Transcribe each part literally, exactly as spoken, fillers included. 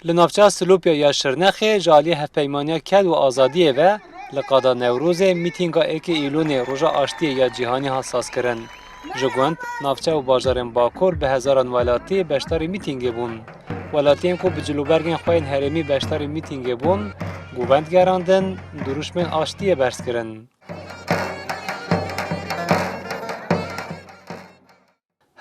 Li navçeya Silopya ya Şirnexê ji aliyê Hevpeymaniya Ked û Azadiyê ve li qada Newrozê mîtînga êkê Îlonê Roja Aştiyê ya Cîhanî hat sazkirin. Ji gund, navçe û bajarên Bakur bi hezaran welatî beşdarî mîtîngê bûn. Welatiyên ku bi cilûbergên xwe yên herêmî beşdarî mîtîngê bûn, govend gerandin, dirûşmên aştiyê berz kirin.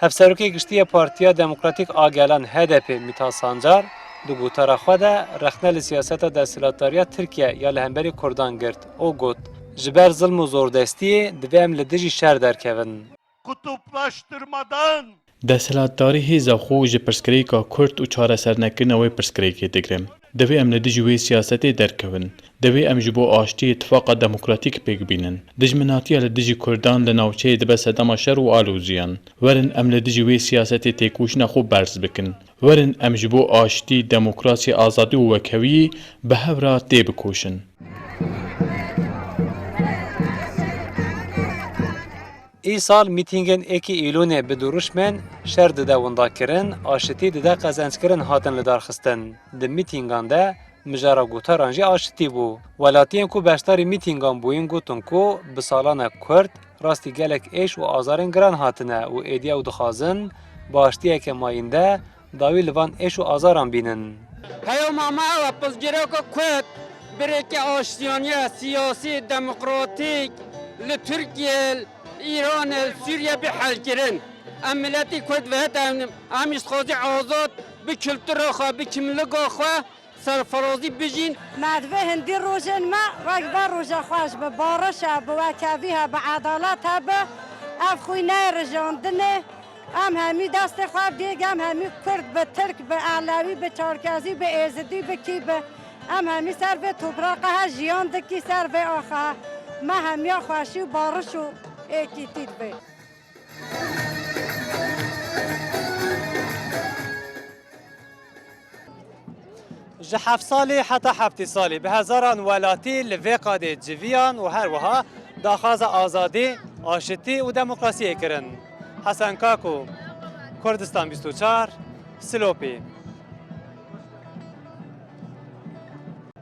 Hevserokê Giştî yê Partiya Demokratîk a Gelan, H D P, Mîthat Sancar, di gotara xwe de rexne li siyaseta desthilatdariya Tirkiye ya li hemberî Kurdan girt û got, ji ber zilm û zordestiyê divê em li dijî şer derkevin. Kutuplaştırmadan Desthilatdarî hêza xwe ji pirsgirêka Kurd û çaresernekirina wê pirsgirêkê digire. Divê em li dijî wê siyasetê derkevin. Divê em ji bo aştiyê tifaqa demokratîk pêk bînin. Dijminatiya li dijî Kurdan li navçeyê dibe sedema şer û aloziyan. Werin em li dijî wê siyasetê têkoşîna xwe berz bikin. Werin em ji bo aştî, demokrasiyê, azadî û wekheviyî bi hev re têbikoşin. Îsal mîtîngên êkê Îlonê bi dirûşmên şer dide windakirin, aşitî dide qezenckirin hatin lidarxistin. Di mîtîngan de mijara gotaran jî aşitî bû. Welatiyên ku beşdarî mîtîngan bûyîn gotin ku bi salan e Kurd rastî gelek êş û azarên giran hatine û êdî ew dixwazin bi aştiyeke mayînde dawî li van êş û azaran bînin. Peyama me ew e, pirsgirêka Kurd bi rêkê aştiyaniye, siyasî, demokratîk li Tirkiye, li Îran, li Sûriye bê helkirin. Em miletî Kurd ve hete em, em jî dixwazî azad bi kultura xwe, bi kimlika xwe serferazî bijîn. Me divê hindî rojên me wek ve roja xweş bi bariş e, bi wekevî he, bi edalet he bi. Ev xwîneyê rijandinê. Em hemî destê xwe dêg, em hemî Kurd bi Tirk, bi Elewî, bi Çerkezî, bi Êzidî, bi kî bi. Em hemî ser vê topraqa he jiyan dikî, ser vê axa he. Me hemiya xweşî û bariş û êkîtî divê. Ji heft salî heta heftê salî bi hezaran welatî li vê qadê civiyan û her wiha daxwaza azadî, aşitî û demokrasiyê kirin. Hesen Kako, Kurdistan bîst û çar, Silopî.